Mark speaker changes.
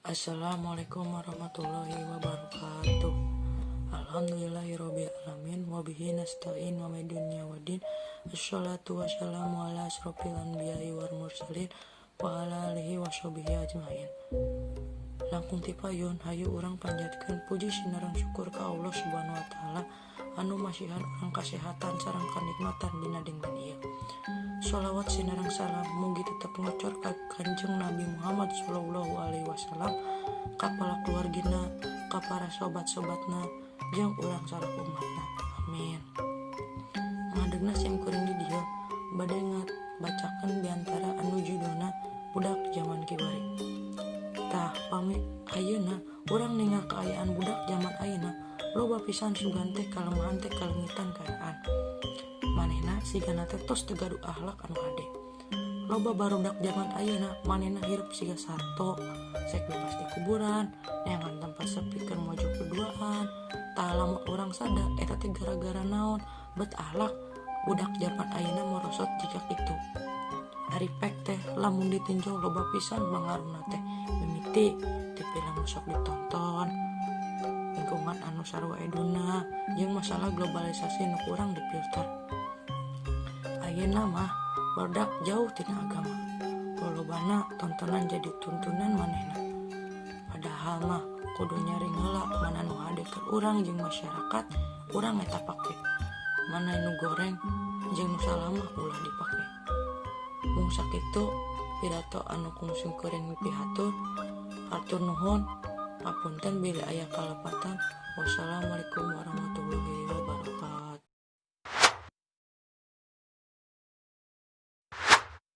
Speaker 1: Assalamualaikum warahmatullahi wabarakatuh. Alhamdulillahirabbil alamin wa bihi nasta'in wa dunya waddin. Assalatu wassalamu ala asrofil anbiya'i wal mursalin wa ala alihi washabihi ajmain. Langkung ti payun hayu urang panjatkeun puji sinareng syukur ka Allah Subhanahu wa taala anu masihan urang kasehatan sareng kanikmatan dina dinten ieu. Sholawat sinareng salam mugi tetep ngocor ka Kanjeng Nabi Muhammad sallallahu alaihi wasallam, ka para keluargina, ka para sobat-sobatna, jeung urang salaku umatna. Amin. Ngadegna sim kuring di dieu bade ngabacakeun diantara anu judulna Budak Zaman Kiwari. Tah pami ayeuna urang ningal kaayaan budak zaman ayeuna loba pisan sugan teh kalemahan teh kalengitan kaayaan. Manehna sigana teh tos teu gaduh akhlak anu hade. Loba barudak zaman ayeuna manehna hirup siga sato, sek bebas di kuburan, neangan tempat sepi keur mojok berduaan. Tah lamun urang sada eta teh gara-gara naon bet akhlak budak zaman ayeuna morosot jiga kitu. Ari pek teh lamun ditinjau loba pisan pangaruna teh mimiti ti film sok ditonton, lingkungan anu sarua eduna, jeung masalah globalisasi nu kurang difilter. Ayeuna mah barudak jauh tina agama, lolobana tontonan jadi tuntunan manehna. Padahal mah kudu nyaring heula mana nu hade keur urang jeung masyarakat urang eta pake, mana nu goreng jeung nu salah mah ulah dipake. Mung sakitu pidato anu kungsi kuring pihatur, hatur nuhun, hapunten bilih aya kalepatan. Wassalamualaikum warahmatullahi.